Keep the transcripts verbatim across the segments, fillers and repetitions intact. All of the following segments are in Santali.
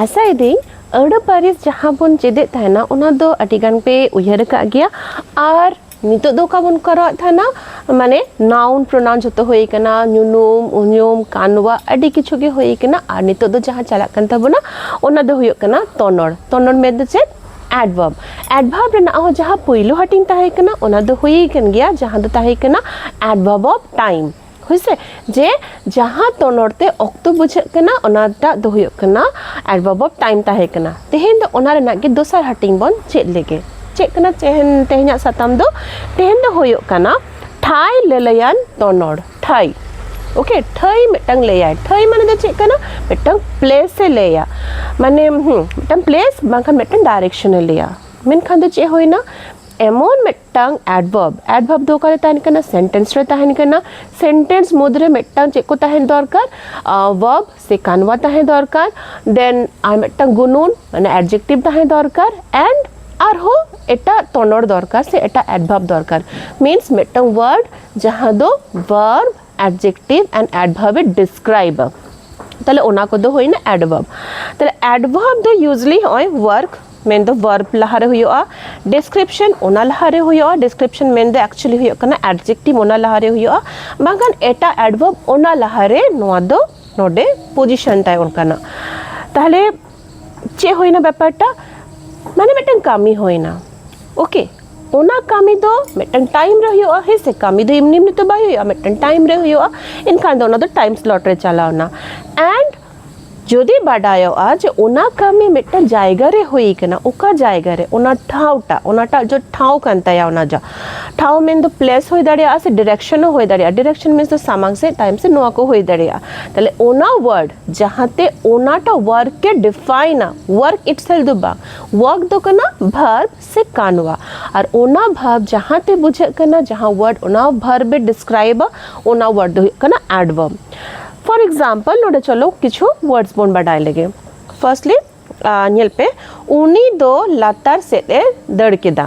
ᱟᱥᱟᱭᱮᱫᱟᱹᱧ ᱟᱹᱲᱟᱹ ᱯᱟᱹᱨᱤᱥ ᱡᱟᱦᱟᱸ ᱵᱚᱱ ᱪᱮᱫᱮᱫ ᱛᱟᱦᱮᱱᱟ, ᱚᱱᱟ ᱫᱚ ᱟᱹᱰᱤ ᱜᱟᱱ ᱯᱮ ᱩᱭᱦᱟᱹᱨ ᱟᱠᱟᱫ ᱜᱮᱭᱟ᱾ ᱟᱨ ᱱᱤᱛᱚᱜ ᱫᱚ ᱚᱠᱟ ᱵᱚᱱ ᱠᱚᱨᱟᱣᱮᱫ ᱛᱟᱦᱮᱱᱟ, ᱢᱟᱱᱮ noun pronoun ᱡᱷᱚᱛᱚ ᱦᱩᱭ ᱠᱟᱱᱟ, ᱧᱩᱱᱩᱢ, ᱩᱧᱩᱢ, ᱠᱟᱱᱣᱟ, ᱟᱹᱰᱤ ᱠᱤᱪᱷᱩ ᱜᱮ ᱦᱩᱭ ᱠᱟᱱᱟ᱾ ᱟᱨ ᱱᱤᱛᱚᱜ ᱫᱚ ᱡᱟᱦᱟᱸ ᱪᱟᱞᱟᱜ ᱠᱟᱱ ᱛᱟᱵᱚᱱᱟ, ᱚᱱᱟ ᱫᱚ ᱦᱩᱭᱩᱜ ᱠᱟᱱᱟ ᱛᱚᱱᱚᱲ᱾ ᱛᱚᱱᱚᱲ ᱢᱮᱱ ᱫᱚ ᱪᱮᱫ? Adverb᱾ Adverb ᱨᱮᱱᱟᱜ ᱦᱚᱸ ᱡᱟᱦᱟᱸ ᱯᱩᱭᱞᱩ ᱦᱟᱹᱴᱤᱧ ᱛᱟᱦᱮᱸ ᱠᱟᱱᱟ, ᱚᱱᱟ ᱫᱚ ᱦᱩᱭ ᱠᱟᱱ ᱜᱮᱭᱟ, ᱡᱟᱦᱟᱸ ᱫᱚ ᱛᱟᱦᱮᱸ ᱠᱟᱱᱟ adverb of time᱾ ᱦᱳᱭᱥᱮ, ᱡᱮ ᱡᱟᱦᱟᱸ ᱛᱚᱱᱚᱲ ᱛᱮ ᱚᱠᱛᱚ ᱵᱩᱡᱷᱟᱹᱜ ᱠᱟᱱᱟ, ᱚᱱᱟᱴᱟᱜ ᱫᱚ ᱦᱩᱭᱩᱜ ᱠᱟᱱᱟ adverb of time ᱛᱟᱦᱮᱸ ᱠᱟᱱᱟ᱾ ᱛᱮᱦᱮᱧ ᱫᱚ ᱚᱱᱟ ᱨᱮᱱᱟᱜ ᱜᱮ ᱫᱚᱥᱟᱨ ᱦᱟᱹᱴᱤᱧ ᱵᱚᱱ ᱪᱮᱫ ᱞᱮᱜᱮ᱾ ᱪᱮᱫ ᱠᱟᱱᱟ ᱛᱮᱦᱮᱧ, ᱛᱮᱦᱮᱧᱟᱜ ᱥᱟᱛᱟᱢ ᱫᱚ? ᱛᱮᱦᱮᱧ ᱫᱚ ᱦᱩᱭᱩᱜ ᱠᱟᱱᱟ ᱴᱷᱟᱹᱭ ᱞᱟᱹᱞᱟᱹᱭᱟᱱ ᱛᱚᱱᱚᱲ᱾ ᱴᱷᱟᱹᱭ, okay, ᱴᱷᱟᱹᱭ ᱢᱤᱫᱴᱟᱝ ᱞᱟᱹᱭᱟᱭ᱾ ᱴᱷᱟᱹᱭ ᱢᱟᱱᱮ ᱫᱚ ᱪᱮᱫ ᱠᱟᱱᱟ? ᱢᱤᱫᱴᱟᱝ place ᱮ ᱞᱟᱹᱭᱟ, ᱢᱟᱱᱮ ᱦᱩᱸ, ᱢᱤᱫᱴᱟᱝ place ᱵᱟᱝᱠᱷᱟᱱ ᱢᱤᱫᱴᱟᱝ direction ᱮ ᱞᱟᱹᱭᱟ᱾ ᱢᱮᱱᱠᱷᱟᱱ ᱫᱚ ᱪᱮᱫ ᱦᱩᱭᱱᱟ? ᱮᱢᱚᱱ ᱢᱤᱫᱴᱟᱝ adverb᱾ Adverb ᱫᱚ ᱚᱠᱟᱨᱮ ᱛᱟᱦᱮᱱ ᱠᱟᱱᱟ? Sentence ᱨᱮ ᱛᱟᱦᱮᱱ ᱠᱟᱱᱟ᱾ Sentence ᱢᱩᱫᱽᱨᱮ ᱢᱤᱫᱴᱟᱝ ᱪᱮᱫ ᱠᱚ ᱛᱟᱦᱮᱱ ᱫᱚᱨᱠᱟᱨ? verb ᱥᱮ ᱠᱟᱱᱣᱟ ᱛᱟᱦᱮᱸ ᱫᱚᱨᱠᱟᱨ᱾ Then ᱟᱨ ᱢᱤᱫᱴᱟᱝ ᱜᱩᱱᱩᱱ, ᱢᱟᱱᱮ adjective ᱛᱟᱦᱮᱸ ᱫᱚᱨᱠᱟᱨ᱾ And ᱟᱨᱦᱚᱸ ᱮᱴᱟᱜ ᱛᱚᱱᱚᱲ ᱫᱚᱨᱠᱟᱨ ᱥᱮ ᱮᱴᱟᱜ adverb ᱫᱚᱨᱠᱟᱨ᱾ Means ᱢᱤᱫᱴᱟᱝ word ᱡᱟᱦᱟᱸ ᱫᱚ verb, adjective and adverb A describe ᱟ᱾ ᱛᱟᱦᱞᱮ ᱚᱱᱟ ᱠᱚᱫᱚ ᱦᱩᱭᱱᱟ adverb᱾ ᱛᱟᱦᱞᱮ adverb ᱫᱚ usually ᱦᱚᱸᱜᱼᱚᱭ work ᱢᱮᱱᱫᱚ verb ᱞᱟᱦᱟᱨᱮ ᱦᱩᱭᱩᱜᱼᱟ, description ᱚᱱᱟ ᱞᱟᱦᱟᱨᱮ ᱦᱩᱭᱩᱜᱼᱟ, description ᱢᱮᱱᱫᱚ actually ᱦᱩᱭᱩᱜ ᱠᱟᱱᱟ adjective, ᱚᱱᱟ ᱞᱟᱦᱟᱨᱮ ᱦᱩᱭᱩᱜᱼᱟ, ᱵᱟᱝᱠᱷᱟᱱ ᱮᱴᱟᱜ adverb ᱚᱱᱟ ᱞᱟᱦᱟᱨᱮ ᱱᱚᱣᱟ ᱫᱚ ᱱᱚᱰᱮ position ᱛᱟᱭ ᱚᱱᱠᱟᱱᱟᱜ᱾ ᱛᱟᱦᱞᱮ ᱪᱮᱫ ᱦᱩᱭᱱᱟ ᱵᱮᱯᱟᱨᱴᱟ? ᱢᱟᱱᱮ ᱢᱤᱫᱴᱟᱝ ᱠᱟᱹᱢᱤ ᱦᱩᱭᱱᱟ, okay? ᱚᱱᱟ ᱠᱟᱹᱢᱤ ᱫᱚ ᱢᱤᱫᱴᱟᱝ time ᱨᱮ ᱦᱩᱭᱩᱜᱼᱟ, ᱦᱮᱸ ᱥᱮ? ᱠᱟᱹᱢᱤ ᱫᱚ ᱮᱢᱱᱤ ᱮᱢᱱᱤ ᱛᱚ ᱵᱟᱭ ᱦᱩᱭᱩᱜᱼᱟ, ᱢᱤᱫᱴᱟᱝ time ᱨᱮ ᱦᱩᱭᱩᱜᱼᱟ᱾ ᱮᱱᱠᱷᱟᱱ ᱫᱚ ᱚᱱᱟ ᱫᱚ time slot ᱨᱮ ᱪᱟᱞᱟᱣ ᱮᱱᱟ᱾ And ᱡᱩᱫᱤ ᱵᱟᱰᱟᱭᱚᱜᱼᱟ ᱡᱮ ᱚᱱᱟ ᱠᱟᱹᱢᱤ ᱢᱤᱫᱴᱟᱝ ᱡᱟᱭᱜᱟ ᱨᱮ ᱦᱩᱭ ᱠᱟᱱᱟ, ᱚᱠᱟ ᱡᱟᱭᱜᱟ ᱨᱮ, ᱚᱱᱟ ᱴᱷᱟᱶᱴᱟ, ᱚᱱᱟᱴᱟᱜ ᱡᱮ ᱴᱷᱟᱶ ᱠᱟᱱ ᱛᱟᱭᱟ, ᱚᱱᱟ ᱡᱟ ᱴᱷᱟᱶ ᱢᱮᱱᱫᱚ place ᱦᱩᱭ ᱫᱟᱲᱮᱭᱟᱜᱼᱟ ᱥᱮ direction ᱦᱚᱸ ᱦᱩᱭ ᱫᱟᱲᱮᱭᱟᱜᱼᱟ᱾ Direction means ᱫᱚ ᱥᱟᱢᱟᱝ ᱥᱮᱫ, ᱛᱟᱭᱚᱢ ᱥᱮᱫ, ᱱᱚᱣᱟ ᱠᱚ ᱦᱩᱭ ᱫᱟᱲᱮᱭᱟᱜᱼᱟ᱾ ᱛᱟᱦᱞᱮ ᱚᱱᱟ word ᱡᱟᱦᱟᱸᱛᱮ ᱚᱱᱟᱴᱟᱜ work ᱮ define ᱟ, work itself ᱫᱚ ᱵᱟᱝ, work ᱫᱚ ᱠᱟᱱᱟ verb ᱥᱮ ᱠᱟᱱᱣᱟ, ᱟᱨ ᱚᱱᱟ verb ᱡᱟᱦᱟᱸᱛᱮ ᱵᱩᱡᱷᱟᱹᱜ ᱠᱟᱱᱟ, ᱡᱟᱦᱟᱸ word ᱚᱱᱟ verb ᱮ describe ᱟ, ᱚᱱᱟ word ᱫᱚ ᱦᱩᱭᱩᱜ ᱠᱟᱱᱟ adverb᱾ For example, ᱱᱚᱰᱮ ᱪᱚᱞᱚ ᱠᱤᱪᱷᱩ words ᱵᱚᱱ ᱵᱟᱰᱟᱭ ᱞᱮᱜᱮ᱾ Firstly, ᱧᱮᱞ ᱯᱮ, ᱩᱱᱤ ᱫᱚ ᱞᱟᱛᱟᱨ ᱥᱮᱫ ᱮ ᱫᱟᱹᱲ ᱠᱮᱫᱟ᱾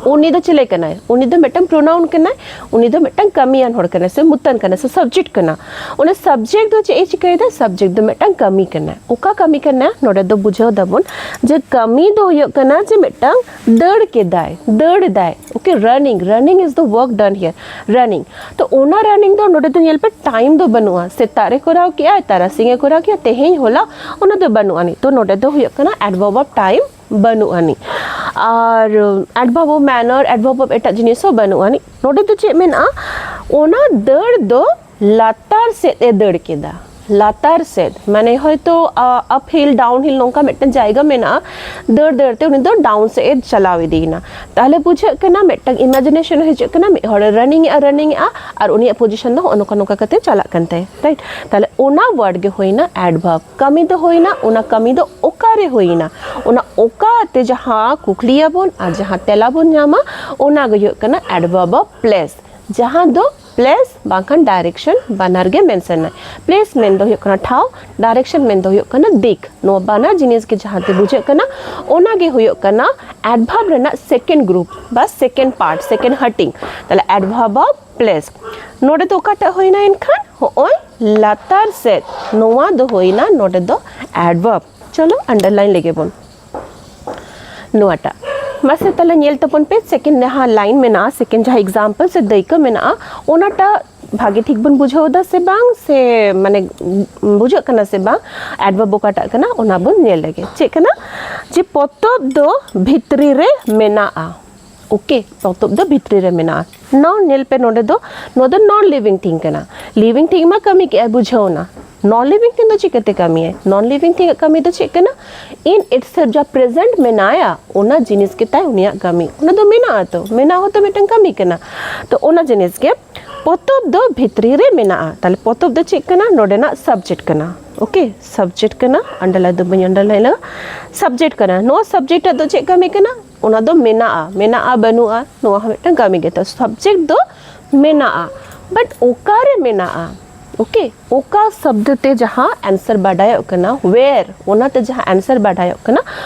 ᱩᱱᱤ ᱫᱚ ᱪᱤᱞᱤ ᱠᱟᱱᱟᱭ? ᱩᱱᱤ ᱫᱚ ᱢᱤᱫᱴᱟᱝ pronoun ᱠᱟᱱᱟᱭ᱾ ᱩᱱᱤ ᱫᱚ ᱢᱤᱫᱴᱟᱝ ᱠᱟᱹᱢᱤᱭᱟᱱ ᱦᱚᱲ ᱠᱟᱱᱟᱭ, ᱥᱮ ᱢᱩᱛᱟᱹᱱ ᱠᱟᱱᱟᱭ, ᱥᱮ subject ᱠᱟᱱᱟ᱾ ᱚᱱᱟ subject ᱫᱚ ᱪᱮᱫ ᱮ ᱪᱤᱠᱟᱹᱭᱮᱫᱟ? Subject ᱫᱚ ᱢᱤᱫᱴᱟᱝ ᱠᱟᱹᱢᱤ ᱠᱟᱱᱟᱭ᱾ ᱚᱠᱟ ᱠᱟᱹᱢᱤ ᱠᱟᱱᱟ? ᱱᱚᱰᱮ ᱫᱚ ᱵᱩᱡᱷᱟᱹᱣ ᱫᱟᱵᱚᱱ ᱡᱮ ᱠᱟᱹᱢᱤ ᱫᱚ ᱦᱩᱭᱩᱜ ᱠᱟᱱᱟ ᱡᱮ ᱢᱤᱫᱴᱟᱝ ᱫᱟᱹᱲ ᱠᱮᱫᱟᱭ, ᱫᱟᱹᱲ ᱮᱫᱟᱭ᱾ Okay, running, running is the work done here, running. ᱛᱚ ᱚᱱᱟ running ᱫᱚ ᱱᱚᱰᱮ ᱫᱚ ᱧᱮᱞ ᱯᱮ, time ᱫᱚ ᱵᱟᱹᱱᱩᱜᱼᱟ᱾ ᱥᱮᱛᱟᱜ ᱨᱮ ᱠᱚᱨᱟᱣ ᱠᱮᱜᱼᱟᱭ, ᱛᱟᱨᱟᱥᱤᱧ ᱮ ᱠᱚᱨᱟᱣ ᱠᱮᱜᱼᱟ, ᱛᱮᱦᱮᱧ, ᱦᱚᱞᱟ, ᱚᱱᱟ ᱫᱚ ᱵᱟᱹᱱᱩᱜ ᱟᱹᱱᱤᱡ᱾ ᱛᱚ ᱱᱚᱰᱮ ᱫᱚ ᱦᱩᱭᱩᱜ ᱠᱟᱱᱟ adverb of time ᱵᱟᱹᱱᱩᱜ ᱟᱹᱱᱤᱡ᱾ ᱟᱨ adverb of manner, adverb of ᱮᱴᱟᱜ ᱡᱤᱱᱤᱥ ᱦᱚᱸ ᱵᱟᱹᱱᱩᱜ ᱟᱹᱱᱤᱡ᱾ ᱱᱚᱰᱮ ᱫᱚ ᱪᱮᱫ ᱢᱮᱱᱟᱜᱼᱟ? ᱚᱱᱟ ᱫᱟᱹᱲ ᱫᱚ ᱞᱟᱛᱟᱨ ᱥᱮᱫ ᱮ ᱫᱟᱹᱲ ᱠᱮᱫᱟ, ᱞᱟᱛᱟᱨ ᱥᱮᱫ, ᱢᱟᱱᱮ ᱦᱚᱭᱛᱳ, ᱟ, up hill, down hill, ᱱᱚᱝᱠᱟ ᱢᱤᱫᱴᱟᱝ ᱡᱟᱭᱜᱟ ᱢᱮᱱᱟᱜᱼᱟ, ᱫᱟᱹᱲ ᱫᱟᱹᱲ ᱛᱮ ᱩᱱᱤ ᱫᱚ down ᱥᱮᱫ ᱮ ᱪᱟᱞᱟᱣ ᱤᱫᱤᱭᱮᱱᱟ᱾ ᱛᱟᱦᱚᱞᱮ ᱵᱩᱡᱷᱟᱹᱜ ᱠᱟᱱᱟ, ᱢᱤᱫᱴᱟᱝ imagination ᱦᱤᱡᱩᱜ ᱠᱟᱱᱟ, ᱢᱤᱫ ᱦᱚᱲᱮ running ᱮᱜᱼᱟ, running ᱮᱜᱼᱟ, ᱟᱨ ᱩᱱᱤᱭᱟᱜ position ᱫᱚ ᱦᱚᱸᱜᱼᱚ ᱱᱚᱝᱠᱟ ᱱᱚᱝᱠᱟ ᱠᱟᱛᱮ ᱪᱟᱞᱟᱜ ᱠᱟᱱ ᱛᱟᱭᱟ, right? ᱛᱟᱦᱚᱞᱮ ᱚᱱᱟ word ᱜᱮ ᱦᱩᱭᱱᱟ adverb᱾ ᱠᱟᱹᱢᱤ ᱫᱚ ᱦᱩᱭᱱᱟ, ᱚᱱᱟ ᱠᱟᱹᱢᱤ ᱫᱚ ᱚᱠᱟᱨᱮ ᱦᱩᱭᱱᱟ, ᱚᱱᱟ ᱚᱠᱟ ᱛᱮ ᱡᱟᱦᱟᱸ ᱠᱩᱠᱞᱤᱭᱟᱵᱚᱱ ᱟᱨ ᱡᱟᱦᱟᱸ ᱛᱮᱞᱟ ᱵᱚᱱ ᱧᱟᱢᱟ, ᱚᱱᱟ ᱜᱮ ᱦᱩᱭᱩᱜ ᱠᱟᱱᱟ adverb of place, ᱡᱟᱦᱟᱸ ᱫᱚ place ᱵᱟᱝᱠᱷᱟᱱ direction ᱵᱟᱱᱟᱨ ᱜᱮ mention ᱟᱭ᱾ Place ᱢᱮᱱ ᱫᱚ ᱦᱩᱭᱩᱜ ᱠᱟᱱᱟ ᱴᱷᱟᱶ, direction ᱢᱮᱱ ᱫᱚ ᱦᱩᱭᱩᱜ ᱠᱟᱱᱟ ᱫᱤᱠ᱾ ᱱᱚᱣᱟ ᱵᱟᱱᱟᱨ ᱡᱤᱱᱤᱥ ᱜᱮ ᱡᱟᱦᱟᱸ ᱛᱮ ᱵᱩᱡᱷᱟᱹᱜ ᱠᱟᱱᱟ, ᱚᱱᱟ ᱜᱮ ᱦᱩᱭᱩᱜ ᱠᱟᱱᱟ adverb ᱨᱮᱱᱟᱜ second group ᱵᱟ second part, second ᱦᱟᱹᱴᱤᱧ᱾ ᱛᱟᱦᱞᱮ adverb of place᱾ ᱱᱚᱰᱮ ᱫᱚ ᱚᱠᱟᱴᱟᱜ ᱦᱩᱭᱱᱟ ᱮᱱᱠᱷᱟᱱ? ᱦᱚᱸᱜᱼᱚᱭ ᱞᱟᱛᱟᱨ ᱥᱮᱫ, ᱱᱚᱣᱟ ᱫᱚ ᱦᱩᱭᱱᱟ ᱱᱚᱰᱮ ᱫᱚ adverb᱾ ᱪᱚᱞᱚ underline ᱞᱮᱜᱮ ᱵᱚᱱ ᱱᱚᱣᱟᱴᱟᱜ᱾ ᱢᱟᱥᱮ ᱛᱟᱦᱞᱮ ᱧᱮᱞ ᱛᱟᱵᱚᱱ ᱯᱮ, second ᱡᱟᱦᱟᱸ line ᱢᱮᱱᱟᱜᱼᱟ, second ᱡᱟᱦᱟᱸ example ᱥᱮ ᱫᱟᱹᱭᱠᱟᱹ ᱢᱮᱱᱟᱜᱼᱟ, ᱚᱱᱟᱴᱟᱜ ᱵᱷᱟᱜᱮ ᱴᱷᱤᱠ ᱵᱚᱱ ᱵᱩᱡᱷᱟᱹᱣ ᱮᱫᱟ ᱥᱮ ᱵᱟᱝ, ᱥᱮ ᱢᱟᱱᱮ ᱵᱩᱡᱷᱟᱹᱜ ᱠᱟᱱᱟ ᱥᱮ ᱵᱟᱝ, adverb ᱚᱠᱟᱴᱟᱜ ᱠᱟᱱᱟ ᱚᱱᱟ ᱵᱚᱱ ᱧᱮᱞ ᱞᱮᱜᱮ᱾ ᱪᱮᱫ ᱠᱟᱱᱟ? ᱡᱮ ᱯᱚᱛᱚᱵ ᱫᱚ ᱵᱷᱤᱛᱨᱤ ᱨᱮ ᱢᱮᱱᱟᱜᱼᱟ᱾ Okay, ᱯᱚᱛᱚᱵ ᱫᱚ ᱵᱷᱤᱛᱨᱤ ᱨᱮ ᱢᱮᱱᱟᱜᱼᱟ᱾ Now ᱧᱮᱞ ᱯᱮ, ᱱᱚᱰᱮ ᱫᱚ, ᱱᱚᱣᱟ ᱫᱚ non living thing ᱠᱟᱱᱟ᱾ Living thing ᱢᱟ ᱠᱟᱹᱢᱤ ᱠᱮᱜᱼᱟᱭ, ᱵᱩᱡᱷᱟᱹᱣ ᱮᱱᱟ᱾ Non living thing ᱫᱚ ᱪᱤᱠᱟᱹᱛᱮ ᱠᱟᱹᱢᱤᱭᱟᱭ? Non living thing ᱟᱜ ᱠᱟᱹᱢᱤ ᱫᱚ ᱪᱮᱫ ᱠᱟᱱᱟ? In itself, ᱡᱟᱦᱟᱸ present ᱢᱮᱱᱟᱭᱟ, ᱚᱱᱟ ᱡᱤᱱᱤᱥ ᱜᱮ ᱛᱟᱭ ᱩᱱᱤᱭᱟᱜ ᱠᱟᱹᱢᱤ, ᱚᱱᱟ ᱫᱚ ᱢᱮᱱᱟᱜᱼᱟ ᱛᱚ, ᱢᱮᱱᱟᱜ ᱦᱚᱸᱛᱚ ᱢᱤᱫᱴᱟᱝ ᱠᱟᱹᱢᱤ ᱠᱟᱱᱟ᱾ ᱛᱚ ᱚᱱᱟ ᱡᱤᱱᱤᱥ ᱜᱮ ᱯᱚᱛᱚᱵ ᱫᱚ ᱵᱷᱤᱛᱨᱤ ᱨᱮ ᱢᱮᱱᱟᱜᱼᱟ᱾ ᱛᱟᱦᱞᱮ ᱯᱚᱛᱚᱵ ᱫᱚ ᱪᱮᱫ ᱠᱟᱱᱟ? ᱱᱚᱰᱮᱱᱟᱜ subject ᱠᱟᱱᱟ᱾ Okay, subject ᱠᱟᱱᱟ, underline ᱫᱚ ᱵᱟᱹᱧ underline ᱞᱮᱫᱟ, subject ᱠᱟᱱᱟ᱾ ᱱᱚᱣᱟ subject ᱨᱮ ᱫᱚ ᱪᱮᱫ ᱠᱟᱹᱢᱤ ᱠᱟᱱᱟ? ᱚᱱᱟ ᱫᱚ ᱢᱮᱱᱟᱜᱼᱟ, ᱢᱮᱱᱟᱜᱼᱟ ᱵᱟᱹᱱᱩᱜᱼᱟ, ᱱᱚᱣᱟ ᱦᱚᱸ ᱢᱤᱫᱴᱟᱝ ᱠᱟᱹᱢᱤ ᱜᱮ᱾ ᱛᱚ subject ᱫᱚ ᱢᱮᱱᱟᱜᱼᱟ, but ᱚᱠᱟᱨᱮ ᱢᱮᱱᱟᱜᱼᱟ? ᱳᱠᱮ, ᱚᱠᱟ ᱥᱚᱵᱫᱚ ᱛᱮ ᱡᱟᱦᱟᱸ ᱟᱱᱥᱟᱨ ᱵᱟᱰᱟᱭᱚᱜ ᱠᱟᱱᱟ, ᱣᱮᱨ, ᱚᱱᱟᱛᱮ ᱡᱟᱦᱟᱸ ᱟᱱᱥᱟᱨ ᱵᱟᱰᱟᱭᱚᱜ ᱠᱟᱱᱟ,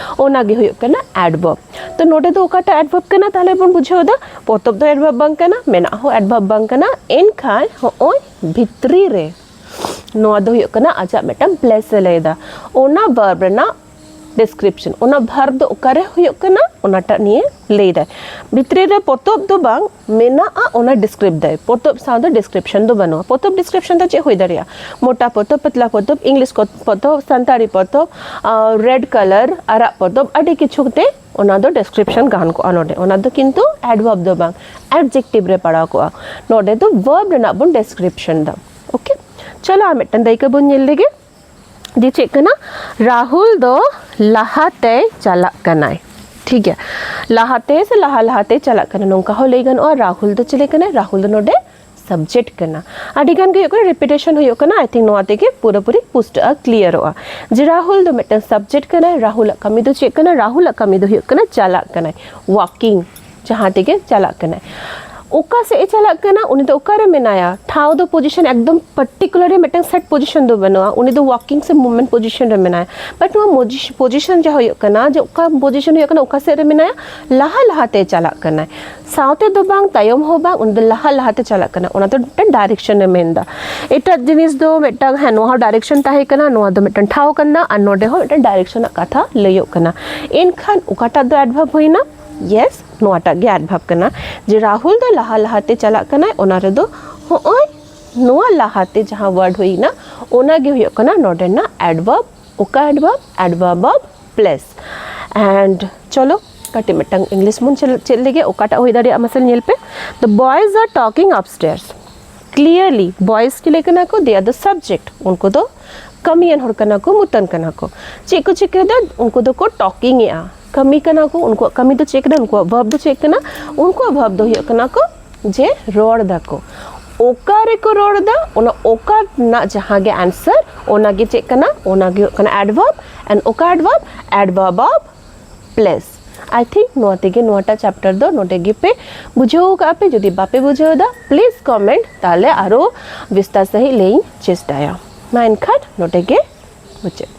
ᱚᱱᱟ ᱜᱮ ᱦᱩᱭᱩᱜ ᱠᱟᱱᱟ ᱮᱰᱵᱷᱟᱨᱵ᱾ ᱛᱚ ᱱᱚᱰᱮ ᱫᱚ ᱚᱠᱟᱴᱟᱜ ᱮᱰᱵᱷᱟᱨᱵ ᱠᱟᱱᱟ ᱛᱟᱦᱞᱮ ᱵᱚᱱ ᱵᱩᱡᱷᱟᱹᱣ ᱮᱫᱟ? ᱯᱚᱛᱚᱵ ᱫᱚ ᱮᱰᱵᱷᱟᱨᱵ ᱵᱟᱝ ᱠᱟᱱᱟ, ᱢᱮᱱᱟᱜ ᱦᱚᱸ ᱮᱰᱵᱷᱟᱨᱵ ᱵᱟᱝ ᱠᱟᱱᱟ᱾ ᱮᱱᱠᱷᱟᱱ ᱦᱚᱸᱜᱼᱚᱭ ᱵᱷᱤᱛᱨᱤ ᱨᱮ ᱱᱚᱣᱟ ᱫᱚ ᱦᱩᱭᱩᱜ ᱠᱟᱱᱟ ᱟᱡᱟᱜ ᱢᱤᱫᱴᱟᱝ ᱯᱞᱮᱥ ᱮ ᱞᱟᱹᱭ ᱮᱫᱟ᱾ ᱚᱱᱟ ᱵᱷᱟᱨᱵ ᱨᱮᱱᱟᱜ ᱰᱤᱥᱠᱨᱤᱯᱥᱚᱱ, ᱚᱱᱟ ᱵᱷᱟᱨᱵ ᱫᱚ ᱚᱠᱟᱨᱮ ᱦᱩᱭᱩᱜ ᱠᱟᱱᱟ ᱚᱱᱟᱴᱟᱜ ᱱᱤᱭᱮ ᱞᱟᱹᱭ ᱫᱟᱭ᱾ ᱵᱷᱤᱛᱨᱤ ᱨᱮ ᱯᱚᱛᱚᱵ ᱫᱚ ᱵᱟᱝ ᱢᱮᱱᱟᱜᱼᱟ, ᱚᱱᱟ ᱰᱤᱥᱠᱨᱤᱵ ᱫᱟᱭ᱾ ᱯᱚᱛᱚᱵ ᱥᱟᱶ ᱫᱚ ᱰᱤᱥᱠᱨᱤᱯᱥᱚᱱ ᱫᱚ ᱵᱟᱹᱱᱩᱜᱼᱟ᱾ ᱯᱚᱛᱚᱵ ᱰᱤᱥᱠᱨᱤᱯᱥᱚᱱ ᱫᱚ ᱪᱮᱫ ᱦᱩᱭ ᱫᱟᱲᱮᱭᱟᱜᱼᱟ? ᱢᱚᱴᱟ ᱯᱚᱛᱚᱵ, ᱯᱟᱛᱞᱟ ᱯᱚᱛᱚᱵ, ᱤᱝᱞᱤᱥ ᱠᱚ- ᱯᱚᱛᱚᱵ, ᱥᱟᱱᱛᱟᱲᱤ ᱯᱚᱛᱚᱵ, ᱨᱮᱰ ᱠᱟᱞᱟᱨ, ᱟᱨᱟᱜ ᱯᱚᱛᱚᱵ, ᱟᱹᱰᱤ ᱠᱤᱪᱷᱩ ᱛᱮ ᱚᱱᱟ ᱫᱚ ᱰᱤᱥᱠᱨᱤᱯᱥᱚᱱ ᱜᱟᱱ ᱠᱚᱜᱼᱟ ᱱᱚᱰᱮ᱾ ᱚᱱᱟ ᱫᱚ ᱠᱤᱱᱛᱩ ᱮᱰᱵᱷᱟᱨᱵ ᱫᱚ ᱵᱟᱝ, ᱮᱰᱡᱮᱠᱴᱤᱵᱷ ᱨᱮ ᱯᱟᱲᱟᱣ ᱠᱚᱜᱼᱟ᱾ ᱱᱚᱰᱮ ᱫᱚ ᱵᱷᱟᱨᱵ ᱨᱮᱱᱟᱜ ᱵᱚᱱ ᱰᱤᱥᱠᱨᱤᱯᱥᱚᱱ ᱫᱟ᱾ ᱳᱠᱮ, ᱪᱚᱞᱚ ᱟᱨ ᱢᱤᱫᱴᱟᱝ ᱫᱟᱹᱭᱠᱟᱹ ᱵᱚᱱ ᱧᱮᱞ ᱞᱮᱜᱮ᱾ ᱡᱮ ᱪᱮᱫ ᱠᱟᱱᱟ? ᱨᱟᱦᱩᱞ ᱫᱚ ᱞᱟᱦᱟᱛᱮᱭ ᱪᱟᱞᱟᱜ ᱠᱟᱱᱟᱭ᱾ ᱴᱷᱤᱠ ᱜᱮᱭᱟ, ᱞᱟᱦᱟᱛᱮ ᱥᱮ ᱞᱟᱦᱟ ᱞᱟᱦᱟᱛᱮ ᱪᱟᱞᱟᱜ ᱠᱟᱱᱟ, ᱱᱚᱝᱠᱟ ᱦᱚᱸ ᱞᱟᱹᱭ ᱜᱟᱱᱚᱜᱼᱟ᱾ ᱨᱟᱦᱩᱞ ᱫᱚ ᱪᱤᱞᱤ ᱠᱟᱱᱟᱭ? ᱨᱟᱦᱩᱞ ᱫᱚ ᱱᱚᱰᱮ ᱥᱟᱵᱡᱮᱠᱴ ᱠᱟᱱᱟ᱾ ᱟᱹᱰᱤ ᱜᱟᱱ ᱜᱮ ᱦᱩᱭᱩᱜ ᱠᱟᱱᱟ, ᱨᱤᱯᱤᱴᱮᱥᱚᱱ ᱦᱩᱭᱩᱜ ᱠᱟᱱᱟ᱾ ᱟᱭ ᱛᱷᱤᱝᱠ ᱱᱚᱣᱟ ᱛᱮᱜᱮ ᱯᱩᱨᱟᱹᱯᱩᱨᱤ ᱯᱩᱥᱴᱟᱹᱜᱼᱟ, ᱠᱞᱤᱭᱟᱨᱚᱜᱼᱟ ᱡᱮ ᱨᱟᱦᱩᱞ ᱫᱚ ᱢᱤᱫᱴᱟᱝ ᱥᱟᱵᱡᱮᱠᱴ ᱠᱟᱱᱟᱭ᱾ ᱨᱟᱦᱩᱞᱟᱜ ᱠᱟᱹᱢᱤ ᱫᱚ ᱪᱮᱫ ᱠᱟᱱᱟ? ᱨᱟᱦᱩᱞᱟᱜ ᱠᱟᱹᱢᱤ ᱫᱚ ᱦᱩᱭᱩᱜ ᱠᱟᱱᱟ ᱪᱟᱞᱟᱜ ᱠᱟᱱᱟᱭ, ᱣᱟᱠᱤᱝ, ᱡᱟᱦᱟᱸ ᱛᱮᱜᱮ ᱪᱟᱞᱟᱜ ᱠᱟᱱᱟᱭ᱾ ᱚᱠᱟ ᱥᱮᱫ ᱮ ᱪᱟᱞᱟᱜ ᱠᱟᱱᱟ, ᱩᱱᱤ ᱫᱚ ᱚᱠᱟᱨᱮ ᱢᱮᱱᱟᱭᱟ? ᱴᱷᱟᱶ ᱫᱚ, ᱯᱚᱡᱤᱥᱚᱱ, ᱮᱠᱫᱚᱢ ᱯᱟᱨᱴᱤᱠᱩᱞᱟᱨ ᱢᱤᱫᱴᱟᱝ ᱥᱮᱴ ᱯᱚᱡᱤᱥᱚᱱ ᱫᱚ ᱵᱟᱹᱱᱩᱜᱼᱟ᱾ ᱩᱱᱤ ᱫᱚ ᱣᱟᱠᱤᱝ ᱥᱮ ᱢᱩᱵᱷᱢᱮᱱᱴ ᱯᱚᱡᱤᱥᱚᱱ ᱨᱮ ᱢᱮᱱᱟᱭᱟ᱾ ᱵᱟᱴ ᱱᱚᱣᱟ ᱯᱚᱡᱤᱥᱚᱱ ᱡᱟᱦᱟᱸ ᱦᱩᱭᱩᱜ ᱠᱟᱱᱟ, ᱡᱮ ᱚᱠᱟ ᱯᱚᱡᱤᱥᱚᱱ ᱦᱩᱭᱩᱜ ᱠᱟᱱᱟ, ᱚᱠᱟ ᱥᱮᱫ ᱨᱮ ᱢᱮᱱᱟᱭᱟ, ᱞᱟᱦᱟ ᱞᱟᱦᱟᱛᱮ ᱪᱟᱞᱟᱜ ᱠᱟᱱᱟᱭ᱾ ᱥᱟᱶᱛᱮ ᱫᱚ ᱵᱟᱝ, ᱛᱟᱭᱚᱢ ᱦᱚᱸ ᱵᱟᱝ, ᱩᱱᱤ ᱫᱚ ᱞᱟᱦᱟ ᱞᱟᱦᱟᱛᱮ ᱪᱟᱞᱟᱜ ᱠᱟᱱᱟ᱾ ᱚᱱᱟ ᱫᱚ ᱢᱤᱫᱴᱟᱝ ᱰᱟᱭᱨᱮᱠᱥᱚᱱ ᱮ ᱢᱮᱱᱫᱟ᱾ ᱮᱴᱟᱜ ᱡᱤᱱᱤᱥ ᱫᱚ ᱢᱤᱫᱴᱟᱝ, ᱦᱮᱸ, ᱱᱚᱣᱟ ᱦᱚᱸ ᱰᱟᱭᱨᱮᱠᱥᱚᱱ ᱛᱟᱦᱮᱸ ᱠᱟᱱᱟ, ᱱᱚᱣᱟ ᱫᱚ ᱢᱤᱫᱴᱟᱝ ᱴᱷᱟᱶ ᱠᱟᱱᱟ, ᱟᱨ ᱱᱚᱰᱮ ᱦᱚᱸ ᱢᱤᱫᱴᱟᱝ ᱰᱟᱭᱨᱮᱠᱥᱚᱱ ᱨᱮᱱᱟᱜ ᱠᱟᱛᱷᱟ ᱞᱟᱹᱭᱚᱜ ᱠᱟᱱᱟ᱾ ᱮᱱᱠᱷᱟᱱ ᱚᱠᱟᱴᱟᱜ ᱫᱚ ᱮᱰᱵᱷᱟᱨᱵ ᱦᱩᱭᱱᱟ? ᱭᱮᱥ, ᱱᱚᱣᱟᱴᱟᱜ ᱜᱮ ᱮᱰᱵᱷᱟᱨᱵ ᱠᱟᱱᱟ᱾ ᱡᱮ ᱨᱟᱦᱩᱞ ᱫᱚ ᱞᱟᱦᱟ ᱞᱟᱦᱟᱛᱮ ᱪᱟᱞᱟᱜ ᱠᱟᱱᱟᱭ, ᱚᱱᱟ ᱨᱮᱫᱚ ᱦᱚᱸᱜᱼᱚᱭ ᱱᱚᱣᱟ ᱞᱟᱦᱟᱛᱮ ᱡᱟᱦᱟᱸ ᱣᱟᱨᱰ ᱦᱩᱭᱱᱟ, ᱚᱱᱟ ᱜᱮ ᱦᱩᱭᱩᱜ ᱠᱟᱱᱟ ᱱᱚᱰᱮᱱᱟᱜ ᱮᱰᱵᱷᱟᱨᱵ᱾ ᱚᱠᱟ ᱮᱰᱵᱷᱟᱨᱵ? ᱮᱰᱵᱷᱟᱨᱵ ᱚᱯ ᱯᱞᱮᱥ᱾ ᱮᱱᱰ ᱪᱚᱞᱚ ᱠᱟᱹᱴᱤᱡ ᱢᱤᱫᱴᱟᱝ ᱤᱝᱞᱤᱥ ᱵᱚᱱ ᱪᱮᱫ ᱪᱮᱫ ᱞᱮᱜᱮ, ᱚᱠᱟᱴᱟᱜ ᱦᱩᱭ ᱫᱟᱲᱮᱭᱟᱜᱼᱟ ᱢᱟᱥᱮ ᱧᱮᱞ ᱯᱮ᱾ The boys are talking upstairs. Clearly boys ᱪᱤᱞᱤ ᱠᱟᱱᱟ ᱠᱚ? They are the subject. ᱩᱱᱠᱩ ᱫᱚ ᱠᱟᱹᱢᱤᱭᱟᱱ ᱦᱚᱲ ᱠᱟᱱᱟ ᱠᱚ, ᱢᱩᱛᱟᱹᱱ ᱠᱟᱱᱟ ᱠᱚ᱾ ᱪᱮᱫ ᱠᱚ ᱪᱤᱠᱟᱹᱭᱮᱫᱟ? ᱩᱱᱠᱩ ᱫᱚᱠᱚ ᱴᱚᱠᱤᱝ ᱮᱜᱼᱟ, ᱠᱟᱹᱢᱤ ᱠᱟᱱᱟ ᱠᱚ᱾ ᱩᱱᱠᱩᱣᱟᱜ ᱠᱟᱹᱢᱤ ᱫᱚ ᱪᱮᱫ ᱠᱟᱱᱟ? ᱩᱱᱠᱩᱣᱟᱜ ᱵᱷᱟᱨᱵ ᱫᱚ ᱪᱮᱫ ᱠᱟᱱᱟ? ᱩᱱᱠᱩᱣᱟᱜ ᱵᱷᱟᱨᱵ ᱫᱚ ᱦᱩᱭᱩᱜ ᱠᱟᱱᱟ ᱠᱚ ᱡᱮ ᱨᱚᱲ ᱫᱟᱠᱚ᱾ ᱚᱠᱟ ᱨᱮᱠᱚ ᱨᱚᱲ ᱮᱫᱟ, ᱚᱱᱟ ᱚᱠᱟ ᱨᱮᱱᱟᱜ ᱡᱟᱦᱟᱸ ᱜᱮ ᱟᱱᱥᱟᱨ, ᱚᱱᱟ ᱜᱮ ᱪᱮᱫ ᱠᱟᱱᱟ? ᱚᱱᱟ ᱜᱮ ᱦᱩᱭᱩᱜ ᱠᱟᱱᱟ ᱮᱰᱵᱷᱟᱨᱵ᱾ ᱮᱱᱰ ᱚᱠᱟ ᱮᱰᱵᱷᱟᱨᱵ? ᱮᱰᱵᱷᱟᱨᱵ ᱚᱯ ᱯᱞᱮᱥ᱾ I think ᱱᱚᱣᱟ ᱛᱮᱜᱮ ᱱᱚᱣᱟᱴᱟᱜ ᱪᱮᱯᱴᱟᱨ ᱫᱚ ᱱᱚᱰᱮ ᱜᱮᱯᱮ ᱵᱩᱡᱷᱟᱹᱣ ᱠᱟᱜᱼᱟ ᱯᱮ᱾ ᱡᱩᱫᱤ ᱵᱟᱯᱮ ᱵᱩᱡᱷᱟᱹᱣ ᱮᱫᱟ, ᱯᱞᱤᱡᱽ ᱠᱚᱢᱮᱱᱴ, ᱛᱟᱦᱞᱮ ᱟᱨᱚ ᱵᱤᱥᱛᱟᱨ ᱥᱟᱺᱦᱤᱡ ᱞᱟᱹᱭᱤᱧ ᱪᱮᱥᱴᱟᱭᱟ᱾ ᱢᱟ ᱮᱱᱠᱷᱟᱱ ᱱᱚᱰᱮ ᱜᱮ ᱢᱩᱪᱟᱹᱫ᱾